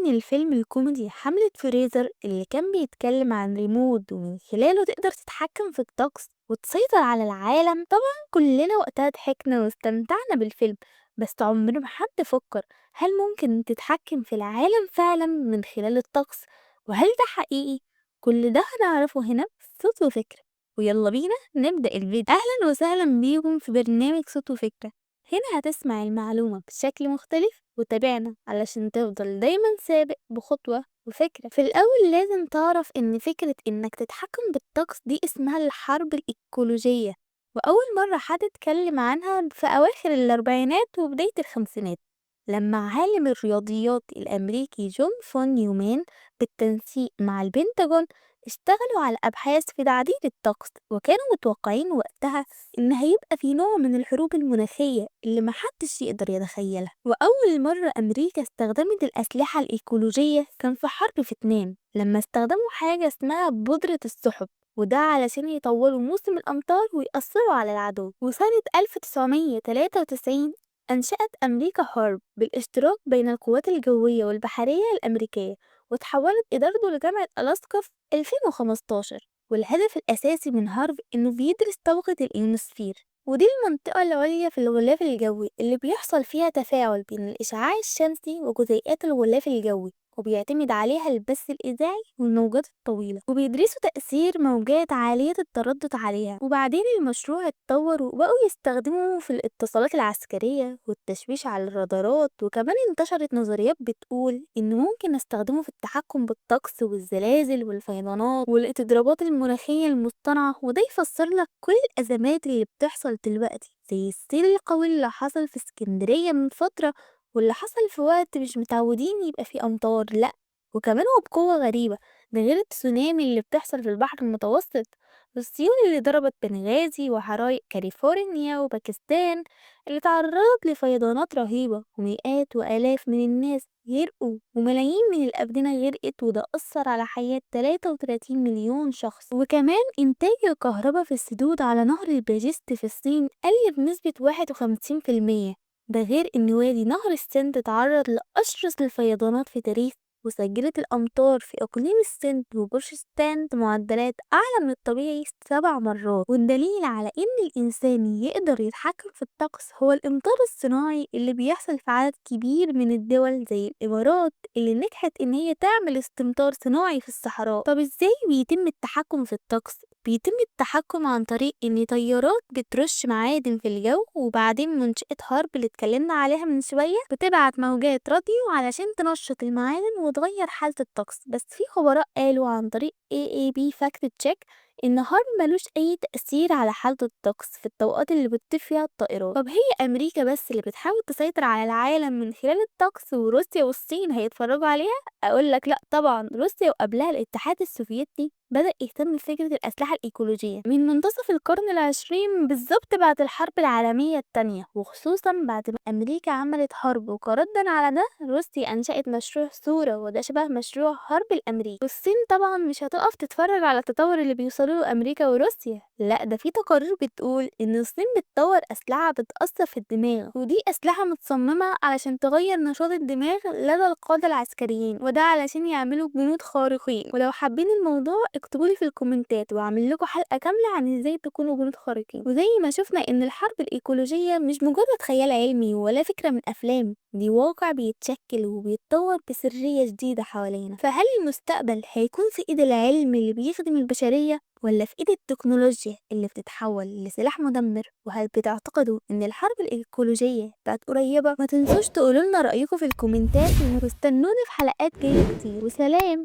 الفيلم الكوميدي حملة فريزر اللي كان بيتكلم عن ريموت ومن خلاله تقدر تتحكم في الطقس وتسيطر على العالم؟ طبعا كلنا وقتها ضحكنا واستمتعنا بالفيلم، بس عمر ما حد فكر هل ممكن تتحكم في العالم فعلا من خلال الطقس؟ وهل ده حقيقي؟ كل ده هنعرفه هنا في صوت وفكرة، ويلا بينا نبدأ الفيديو. أهلا وسهلا بيكم في برنامج صوت وفكرة. هنا هتسمع المعلومة بشكل مختلف، وتابعنا علشان تفضل دايما سابق بخطوة وفكرة. في الأول لازم تعرف إن فكرة إنك تتحكم بالطقس دي اسمها الحرب الإيكولوجية، وأول مرة حد اتكلم عنها في أواخر الأربعينات وبداية الخمسينات، لما عالم الرياضيات الأمريكي جون فون نيومان بالتنسيق مع البنتاجون اشتغلوا على أبحاث في تعديل الطقس، وكانوا متوقعين وقتها إن هيبقى في نوع من الحروب المناخية اللي محدش يقدر يتخيلها. وأول مرة أمريكا استخدمت الأسلحة الإيكولوجية كان في حرب فيتنام، لما استخدموا حاجة اسمها بودرة السحب، وده علشان يطولوا موسم الأمطار ويأثروا على العدو. وسنة 1993 أنشأت أمريكا هارب بالاشتراك بين القوات الجوية والبحرية الأمريكية، وتحولت إدارته لجامعة ألاسكا في 2015. والهدف الأساسي من هارب إنه بيدرس طبقة الإيونوسفير، ودي المنطقة العليا في الغلاف الجوي اللي بيحصل فيها تفاعل بين الإشعاع الشمسي وجزيئات الغلاف الجوي، وبيعتمد عليها البث الإذاعي والموجات الطويلة، وبيدرسوا تأثير موجات عالية التردد عليها. وبعدين المشروع اتطور وبقوا يستخدموه في الاتصالات العسكرية والتشويش على الرادارات، وكمان انتشرت نظريات بتقول إن ممكن نستخدمه في التحكم بالطقس والزلازل والفيضانات والاضطرابات المناخية المصطنعة. وده يفسر لك كل الأزمات اللي بتحصل دلوقتي، زي السيل القوي اللي حصل في اسكندرية من فترة، واللي حصل في وقت مش متعودين يبقى فيه أمطار، لأ وكمان وبقوة غريبة، ده غير التسونامي اللي بتحصل في البحر المتوسط، والسيول اللي ضربت بنغازي وحرايق كاليفورنيا وباكستان اللي تعرضت لفيضانات رهيبة، ومئات وآلاف من الناس غرقوا وملايين من الأبنية غرقت، وده أثر على حياة 33 مليون شخص. وكمان إنتاج الكهرباء في السدود على نهر الباجست في الصين قل بنسبة 51%، ده غير إن وادي نهر السند تعرض لأشرس الفيضانات في تاريخ، وسجلت الأمطار في إقليم السند وبلوشستان معدلات أعلى من الطبيعي 7 مرات. والدليل على إن الإنسان يقدر يتحكم في الطقس هو الإمطار الصناعي اللي بيحصل في عدد كبير من الدول زي الإمارات اللي نجحت إن هي تعمل استمطار صناعي في الصحراء. طب إزاي بيتم التحكم في الطقس؟ بيتم التحكم عن طريق إن طيارات بترش معادن في الجو، وبعدين منشأة هارب اللي اتكلمنا عليها من شوية بتبعت موجات راديو علشان تنشط المعادن وتغير حالة الطقس. بس في خبراء قالوا عن طريق AAP Fact Check إن هارب ملوش أي تأثير على حالة الطقس في الطبقات اللي بتطير فيها الطائرات. طب هي أمريكا بس اللي بتحاول تسيطر على العالم من خلال الطقس، وروسيا والصين هيتفرجوا عليها؟ أقول لك لأ طبعا، روسيا وقبلها الاتحاد السوفيتي بدأ يهتم بفكرة الأسلحة الإيكولوجية من منتصف القرن العشرين بالظبط بعد الحرب العالمية التانية، وخصوصا بعد ما أمريكا عملت حرب، وكردا على ده روسيا أنشأت مشروع ثورة، وده شبه مشروع هارب الأمريكي. والصين طبعا مش هتقف تتفرج على التطور اللي بيوصلوا له أمريكا وروسيا، لا ده في تقارير بتقول إن الصين بتطور أسلحة بتأثر في الدماغ، ودي أسلحة متصممة علشان تغير نشاط الدماغ لدى القادة العسكريين، وده علشان يعملوا جنود خارقين. ولو حابين الموضوع اكتبولي في الكومنتات واعمل لكم حلقة كاملة عن ازاي تكونوا جنود خارقين. وزي ما شفنا ان الحرب الإيكولوجية مش مجرد خيال علمي ولا فكرة من أفلام، دي واقع بيتشكل وبيتطور بسرية شديدة حوالينا. فهل المستقبل هيكون في ايد العلم اللي بيخدم البشرية، ولا في ايد التكنولوجيا اللي بتتحول لسلاح مدمر؟ وهل بتعتقدوا ان الحرب الإيكولوجية بقت قريبة؟ ما تنسوش تقولوا لنا رأيكم في الكومنتات، واستنونا في حلقات جاية كتير، وسلام.